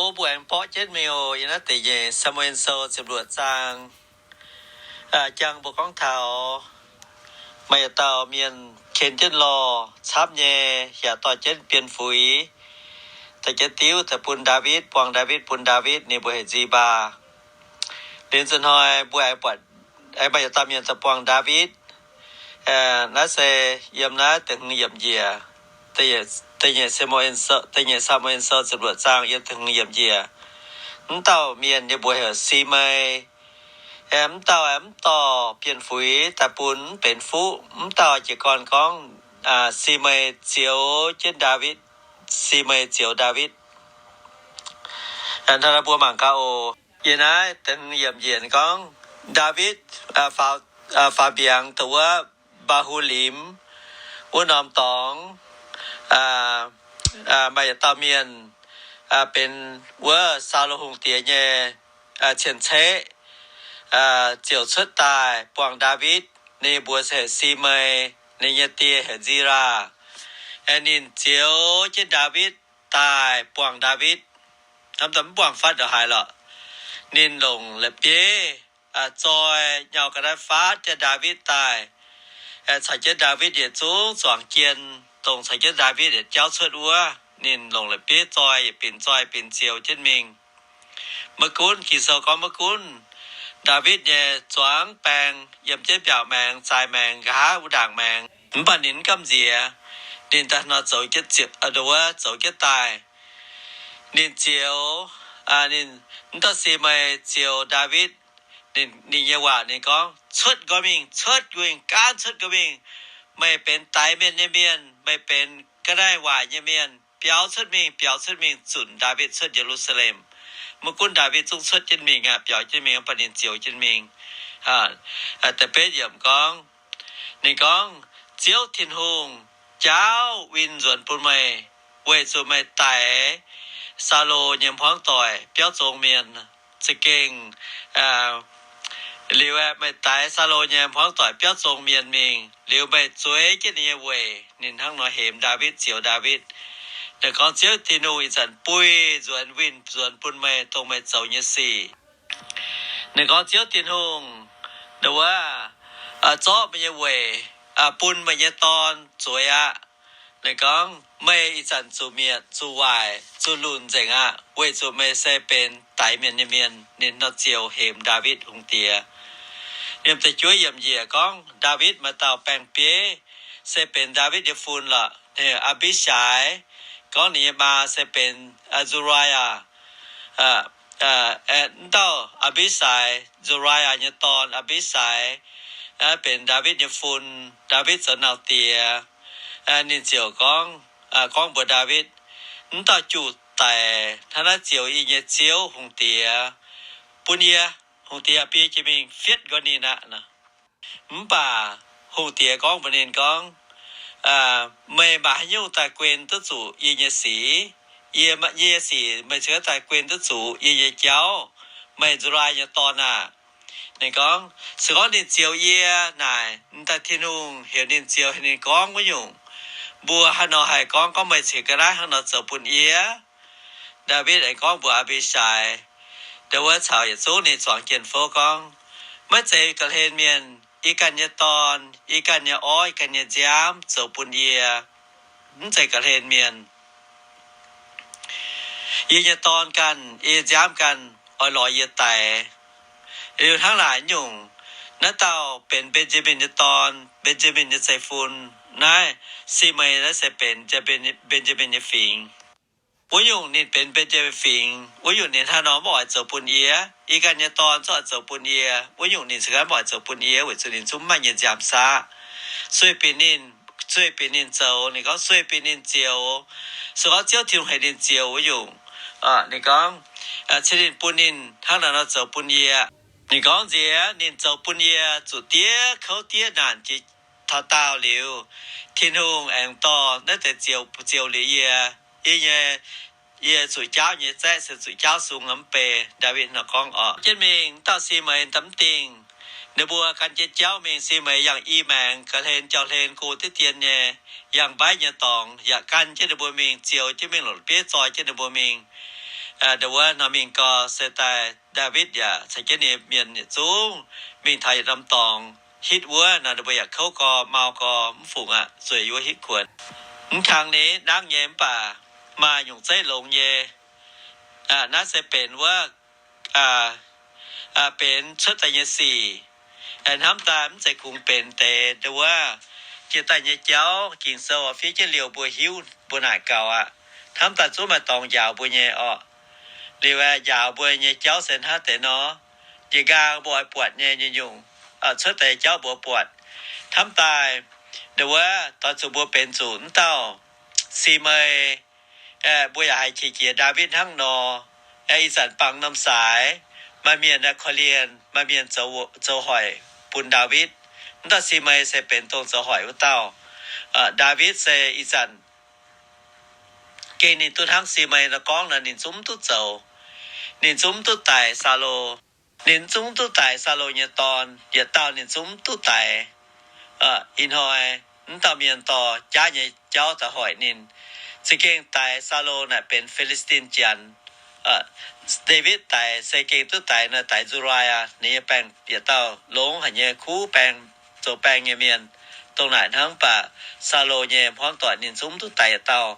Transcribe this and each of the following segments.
Mbuo aengx borqv jienv mingh oc. Yiem naaiv da'nyeic Saa^mu^en Sou ziepc luoqc zaang, jang mbuo gorngv taux maaih yietc dauh mienh ken jienv lorh camv nyei, yaac dorh jienv bienh fuix, dorh jienv diuv daaih bun Ndaawitv, buangh Ndaawitv, bun Ndaawitv, ninh mbuo heuc Nzibaa. Liuz nzunc hnoi mbuo aengx buatc, aengx maaih yietc dauh mienh daaih buangh Ndaawitv. Naaiv se yiem naaiv da'hmz yiemc njiec, da'nyeic Saa^mu^en Sou, da'nyeic Saa^mu^en Sou ziepc luoqc zaang yiem da'hmz yiemc njiec. Mv dauh mienh nyei mbuox heuc Simei. Mv dauh mv dorh bienh fuix daaih bun, mv benx fuqv. Mv dauh jiez gorn gorngv, Simei zioux jienv Ndaawitv. Simei zioux Ndaawitv. Hnangv naaiv mbuo mangc gaax oc. Yie naaiv da'hmz yiemc njiec gorngv, Ndaawitv faaux, faaux mbiaangx dongh wuov Mbaa^hu^limx wuov norm dorngx, maaih yietc dauh mienh, benx wuov Saulo hungh diex nyei cien-ceqv, ziouc cuotv daaih buangh Ndaawitv. Ninh mbuox heuc Simei, ninh nyei die heuc Nzilaa. Ninh zioux jienv Ndaawitv daaih buangh Ndaawitv. Hnamv daaih mv buangh fatv ndongc haaix lorqc. Ninh longc la'bieiv zoi nyau ga'naaiv faatv jienv Ndaawitv daaih, caux jienv Ndaawitv yietc zungv zuangx jien, dongh caux jienv Ndaawitv yietc jauv cuotv wuov. Ninh longc la'bieiv zoi, yietc binc zoi binc zioux jienv mingh. Maiv gunv, Ging-Sou gorngv maiv gunv Ndaawitv nyei zuangx baeng yiem jienv mbiaauc maengx, zaaix maengx, nqa'haav wuov ndaangc maengx, mv baac ninh mv gamh nziex. Ninh daaih nor zoux jienv, wuov zoux jienv daaih. Ninh zioux, ninh, mv dauh Simei zioux Ndaawitv, ninh nyei waac ninh gorngv, Cuotv nqoi mingh, cuotv nqoi mingh, gaanv cuotv nqoi mingh. Meih benx daix mienh nyei mienh, meih benx ga'naaiv waaic nyei mienh, biaux cuotv mingh, biaux cuotv mingh, zunc Ndaawitv cuotv Ye^lu^saa^lem. Maiv gunv Ndaawitv zungv cuotv jienv mingh aqv, biaux jienv mingh, mv baac ninh zioux jienv mingh. Da'betv yiemc gorngv, ninh gorngv, Ziouv Tin-Hungh jaauv win nzuonx bun meih, weic zuqc meih daix Saulo nyei hmuangv doic biauv zong mienh. Za'gengh liuz aeqv, meih daix Saulo nyei hmuangv doic biauv zong mienh mingh liuz, meih zueiz jienv ninh nyei weic. Ninh hnangv nor hemx Ndaawitv, zioux Ndaawitv. Ninh gorngv Ziouv Tin-Hungh ih zanc buih nzuonx, win nzuonx bun meih dongh meih zoux nyei sic. Ninh gorngv Ziouv Tin-Hungh, wuov, zorqv meih nyei weic bun meih nyei dorn zueiz aqv. Ninh gorngv, Meih ih zanc zuqc mietc, zuqc waaic, zuqc lunc nzengc aqv, weic zuqc meih se benx daix mienh nyei mienh. Ninh nor zioux hemx Ndaawitv Hungh Diex. Yiem da'juov yiemc njiec gorngv Ndaawitv maaih dauh baeng-bieiv, se benx Ndaawitv nyei fun lorqc, Aa^mbi^sai. Gorngv ninh nyei maa se benx Nzuriaa. Mv dauh Aa^mbi^sai, Nzuriaa nyei dorn Aa^mbi^sai, benx Ndaawitv nyei fun. Ndaawitv zoux nauz diex. Ninh ziouc gorngv, gorngv mbuox Ndaawitv, Mv dauh juv-daic hnangv naaiv zioux yie nyei ziouv hungh diex bun yie, hungh diex biei jiex mingh fietv nqoi ninh aqv. Mv baac hungh diex gorngv mbuox ninh gorngv, Meih maaih haaix nyungc daaih guen duqv zuqc yie nyei sic? Yie, yie nyei sic meih cingx daaih guen duqv zuqc yie nyei jauv, meih Nzuriaa nyei dorn aah! Ninh gorngv, Se gorngv ninh zioux yie naaic, daaih Tin-Hungh heuc ninh zioux, heuc ninh gorngv wuov nyungc, mbuo haaix nor haih gorngv, gorngv meih cingx ga'naaiv hnangv nor zoux bun yie? Ndaawitv aengx gorngv mbuox Aa^mbi^sai, dongh wuov caux yietc zungv ninh zuangx jien-fouv gorngv, Maiv zeiz ga'hlen mienh, yie ganh nyei dorn, yie ganh nyei orv, yie ganh nyei nziaamv zoux bun yie. Mv zeiz ga'hlen mienh. Yie nyei dorn ganh, yie nziaamv ganh oix lorz yie daix. Liuz hnangv naaic nyungc, naaiv dauh benx Mben^jaa^min nyei dorn, Mben^jaa^min nyei zeiv-fun, naaiv Simei naaiv se benx Mben^jaa^min nyei fingx. Wuov nyungc ninh benx Mben^jaa^min fingx, wuov nyungc ninh hnangv nor maiv oix zoux bun yie. Yie ganh nyei dorn zungv oix zoux bun yie, wuov nyungc ninh se ganh maiv oix zoux bun yie, weic zuqc ninh zungv mv maaih nyei nziaamv-saqv. Sueih bieqc ninh, sueih bieqc ninh zoux, ninh gorngv sueih bieqc ninh zioux. Se gorngv Ziouv Tin-Hungh heuc ninh zioux wuov nyungc, ninh gorngv, cin ninh bun ninh hnangv naaiv nor zoux bun yie. Ninh gorngv nziex ninh zoux bun yie zuqc diev kouv diev naanc jiex taux daauh liuz, Tin-Hungh aengx dorh naaiv deix zioux, zioux liuz yie. Yie nyei, yie zuqc jaauv nyei zaeqv se zuqc jaauv sung mv bei. Ndaawitv nor gorngv oc. Jienv mingh dauh Simei daaih mv dingh. Ninh mbuo gan jienv jauv mingh. Simei yangh i maengx ga'hlen jauv-hlen go diqv dien nyei, yangh mbaiv nyei dorngx yaac gan jienv ninh mbuo mingh, zioux jienv mingh, longc la'bieiv zoi jienv ninh mbuo mingh. Ndau wuov nor mingh gau se daaih Ndaawitv yaac caux jienv ninh mienh yietc zungv mingh taux yietc norm dorngx hitv wuov nor, ninh mbuo yaac kouv gau, mau gau, mv fungc aqv, zueiz yie wuov hitv kuonx. Mv kang ninh nangv nyei mv baac maaih nyungc zeiv longx nyei. Naaiv se benx wuov, benx cuotv daaih nyei sic. Hnamv daaih mv zeiz kungx benx deix ndau wuov jiex daaih nyei jauv. Ging-Sou fiev jienv liouh mbuo hiuv, mbuo naaic gaux aqv. Hnamv daaih zungv maaih dorngx njaaux mbuo nyei orqc. Liuz aeqv, njaaux mbuo nyei jauv se hnangv deix nor, njiec nqaang mbuo oix buatc nyei nyungc-nyungc cuotv deix jauv mbuo buatc. Hnamv daaih ndau wuov doix zuqc mbuo benx zuqc mv dauh Simei, mbuo yaac haiz qiex jiez Ndaawitv hnangv nor. Ih zanc bangc norm saaix, maaih mienh korv-lienh, maaih mienh zoux hoic bun Ndaawitv. Mv dauh Simei se benx dongh zoux hoic wuov dauh. Ndaawitv se ih zanc gengh ninh duqv hnangv Simei nor gorngv nor, ninh zungv mv duqv zoux. Ninh zungv mv duqv daix Saulo. Ninh zungv mv duqv daix Saulo nyei dorn. Yietc dauh ninh zungv mv duqv daix. Ih hnoi mv dauh mienh dorh jaav nyei jauv daaih hoic ninh. Za'gengh daix Saulo naaic benx Fi^li^saa^tin Janx. Ndaawitv daix se gengh duqv daix nor, daix Nzurai aa, ninh nyei baengh yietc dauh longx haic nyei kuv baeng, zoux baeng nyei mienh. Dongh naaic hnangv baac Saulo nyei hmuangv doic ninh zungv mv duqv daix yietc dauh.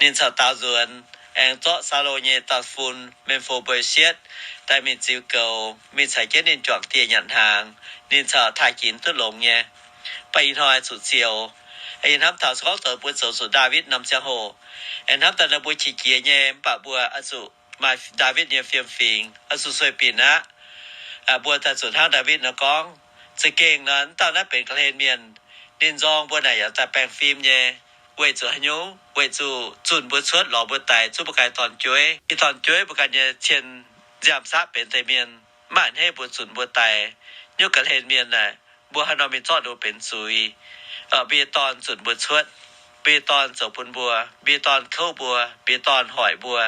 Ninh caux daaux nzuonx aengx zorqv Saulo nyei dauh fun, Mem^fo^mbe^sietv, daaih mingh ziux goux, mingh caux jienv ninh juangc dieh nyanc hnaangx. Ninh caux taaih ginx duqv longx nyei. Mv baac ih hnoi zuqc zioux. Yie hnamv taux se gorngv zoux mbuo zoux zuqc Ndaawitv norm ziangh hoc, aengx hnamv daaih nor mbuo qiex jiez nyei, mv baac mbuo oix zuqc maaih Ndaawitv nyei fiem-fingx, oix zuqc sueih binc aqv. Mbuo daaih zuqc hnangv Ndaawitv nor gorngv. Za'gengh nor, mv dauh naaiv benx ga'hlen mienh. Ninh nzorng mbuo naaic yaac daaih baengh fim nyei. Weic zuqc haaix nyungc? Weic zuqc zunc mbuo cuotv, lorz mbuo daix, zungv mbuo ganh dorn-jueiv. Yie dorn-jueiv mbuo ganh nyei cien nziaamv-saqv benx deix mienh, mv baac a'hneiv mbuo zunc mbuo daix. Nyungc ga'hlen mienh naaic, mbuo haaix nor mingh zorqv ninh mbuo benx zuiz? Mbuo nyei dorn zunc mbuo cuotv, mbuo nyei dorn zoux bun mbuo, mbuo nyei dorn kouv mbuo, mbuo nyei dorn hoic mbuo.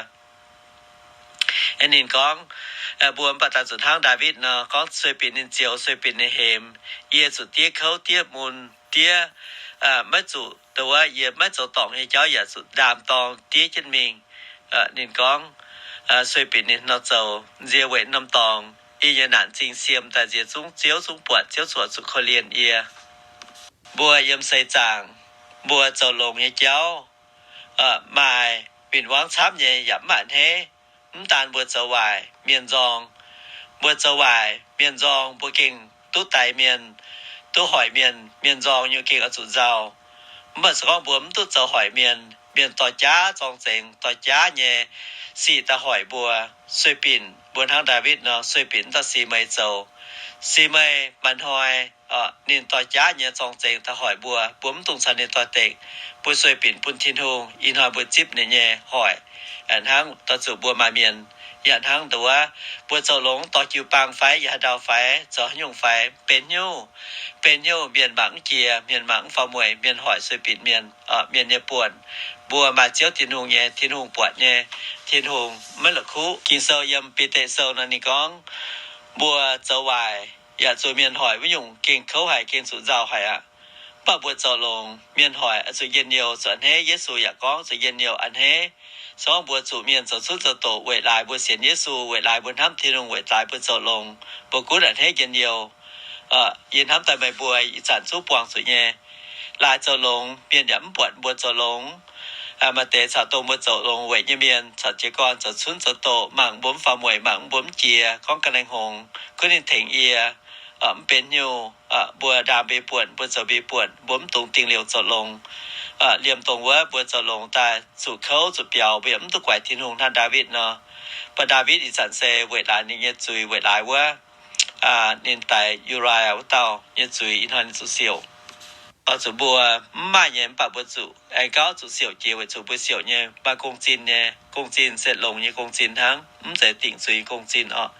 Ninh gorngv, mbuo mv baac daaih zuqc hnangv Ndaawitv nor, gorngv sueih binc ninh zioux, sueih binc ninh hemx. Yie zuqc diev kouv, diev mun, diev, maiv zuqc, dongh wuov yie maiv zoux dorngc nyei jauv yaac zuqc ndaam-dorng diev jienv mingh. Ninh gorngv, sueih binc ninh nor zoux. Nziex weic norm dorngx, yie nyei naanc zingh siem daaih nziex zungv Ziouv zungv buatc, Ziouv zuqc, zuqc korv-lienh yie. Mbuo yiem seix zaangc, mbuo zoux longx nyei jauv maaih win-wangv camv nyei yaac mv a'hneiv. Mv daan mbuo zoux waaic, mienh nzorng. Mbuo zoux waaic, mienh nzorng, mbuo gengh duqv daix mienh, duqv hoic mienh. Mienh nzorng nyei gengh oix zuqc nzauh. Mv baac se gorngv mbuo mv duqv zoux hoic mienh, mienh dorh jaav zorng-zengx, dorh jaav nyei sic daaih hoic mbuo. Sueih binc mbuo hnangv Ndaawitv nor, sueih binc mv dauh Simei zoux. Simei maaih hnoi ninh dorh jaav nyei zorng-zengx daaih hoic mbuo, mbuo mv dungx caux ninh doix-dekc. Mbuo sueih binc bun Tin-Hungh. Ih hnoi mbuo zipv ninh nyei hoic, hnangv doix zuqc mbuo maaih mienh. Yaac hnangv nduov, mbuo zoux longx dorh jiu-baang fai yaac haaix ndau fai zoux haaix nyungc fai, benx hnyouv, benx hnyouv mienh mangc mv jiex, mienh mangc mv faaux mueic, mienh hoic sueih binc mienh, mienh nyei buonc. Mbuo maaih Ziouv Tin-Hungh nyei, Tin-Hungh buatc nyei, Tin-Hungh maiv la'kuqv. Ging-Sou yiem Bide Sou nor ninh gorngv, mbuo zoux waaic yaac zuqc mienh hoic wuov nyungc gengh kouv haic, gengh zuqc nzauh haic aqv. Mv baac mbuo zoux longx, mienh hoic oix zuqc njien-youh, zuqc a'hneiv. Yesu yaac gorngv zuqc njien-youh a'hneiv. Se gorngv mbuo zuqc mienh zoux cunv zoux doqc weic laaix mbuo sienx Yesu, weic laaix mbuo hnamv Tin-Hungh, weic laaix mbuo zoux longx, mbuo gunv a'hneiv njien-youh. Yie hnamv daaih meih mbuo ih zanc zungv buangh zuqc nyei. Laaix zoux longx, mienh yaac mv buatc mbuo zoux longx. Maaih deix caux dongh mbuo zoux longx weic nyei mienh caux jiez gorn zoux cunv zoux doqc, mangc mbuo mv faaux mueic, mangc mbuo mv jiex, gorngv ga'naaiv hngongx, gunv ninh tengx yie. Mv benx hnyouv, mbuo ndaam mbuo nyei buonc, mbuo zoux mbuo nyei buonc, mbuo mv dungx dingh liouh zoux longx. Liemh dongh wuov mbuo zoux longx daaih zuqc kouv zuqc biaux, mbuo yaac mv duqv guaix Tin-Hungh hnangv Ndaawitv nor. Mv baac Ndaawitv ih zanc se weic laaix ninh nyei zuiz, weic laaix wuov ninh daix Uriah wuov dauh nyei zuiz, ih hnoi ninh zuqc siouc. Oix zuqc mbuo mv maaih nyei, mv baac mbuo zuqc aengx gauh zuqc siouc jiex weic zuqc mbuo siouc nyei maaih gong-zinh nyei. Gong-zinh se longx nyei gong-zinh hnangv, mv zeiz dingc zuiz nyei gong-zinh orqc.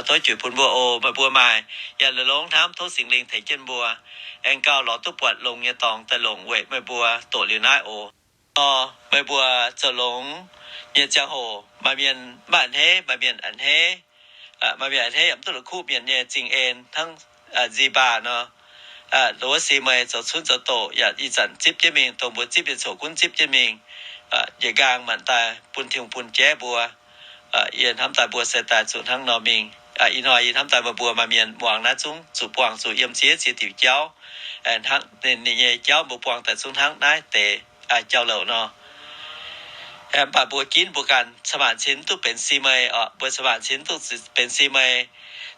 Tov juix bun mbuo oc. Meih mbuo maaih yaac longx-longx hnamv, tov Singx Lingh tengx jienv mbuo, aengx gauh lorz duqv buatc longx nyei dorngx daaih longc weic meih mbuo doqc liuz naaiv oc. Nor, meih mbuo zoux longx nyei ziangh hoc, maaih mienh mv a'hneiv, maaih mienh a'hneiv. Maaih mienh a'hneiv yaac mv duqv la'kuqv mienh nyei zingh en hnangv Nzibaa nor. Wuov Simei zoux cunv zoux doqc yaac ih zanc zipv jienv mingh, dongh mbuo zipv nyei coc gunv zipv jienv mingh. Njiec nqaang maanc daaih bun Tin-Hungh bun jaiv mbuo. Yie hnamv daaih mbuo se daaih zuqc hnangv nor mingh. Ih hnoi yie hnamv daaih meih mbuo maaih mienh muangx naaiv zungv zuqc buangh zuqc yiem ziex ziex diuc jauv, hnangv ninh nyei jauv mbuo buangh daaih zungv hnangv naaiv deix jauv-louc nor. Mv baac mbuo ginv mbuo ganh ca'maanc cin duqv benx si mei oc. Mbuo ca'maanc cin duqv benx si mei.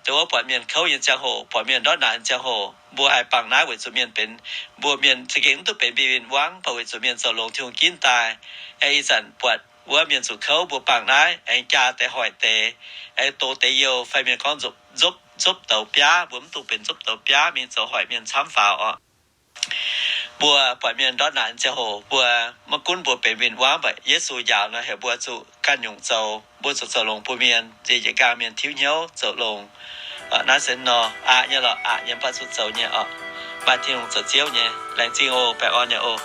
Dongh wuov buatc mienh kouv nyei ziangh hoc, buatc mienh ndortv naanc ziangh hoc, mbuo haih bangc naaiv weic zuqc mienh benx, mbuo mienh za'gengh mv duqv benx mbi win wangv, mv baac weic zuqc mienh zoux longx Tin-Hungh ginv daaih. Aengx ih zanc buatc wuov mienh zuqc kouv, mbuo bangc naaiv aengx jaa deix hoic deix, aengx dox deix youh fai mienh gorngv nzopv, nzopv douz biaav. Mbuo mv dungx benx nzopv douz biaav mingh zoux hoic mienh camv faaux oc. Mbuo buatc mienh ndortv naanc ziangh hoc, mbuo maiv gunv mbuo benx win-wangv, mv baac Yesu njaaux nor heuc mbuo zuqc ganh nyungc zoux. Mbuo zuqc zoux longx bun mienh, nziex jiez nqaang mienh tiuv hnyouv zoux longx. Naaiv se nor aqc nyei lorqc, aqc nyei mv baac zuqc zoux nyei oc. Maaih Tin-Hungh zoux Ziouv nyei. Laengz zingh oc. Baengh orn nyei oc.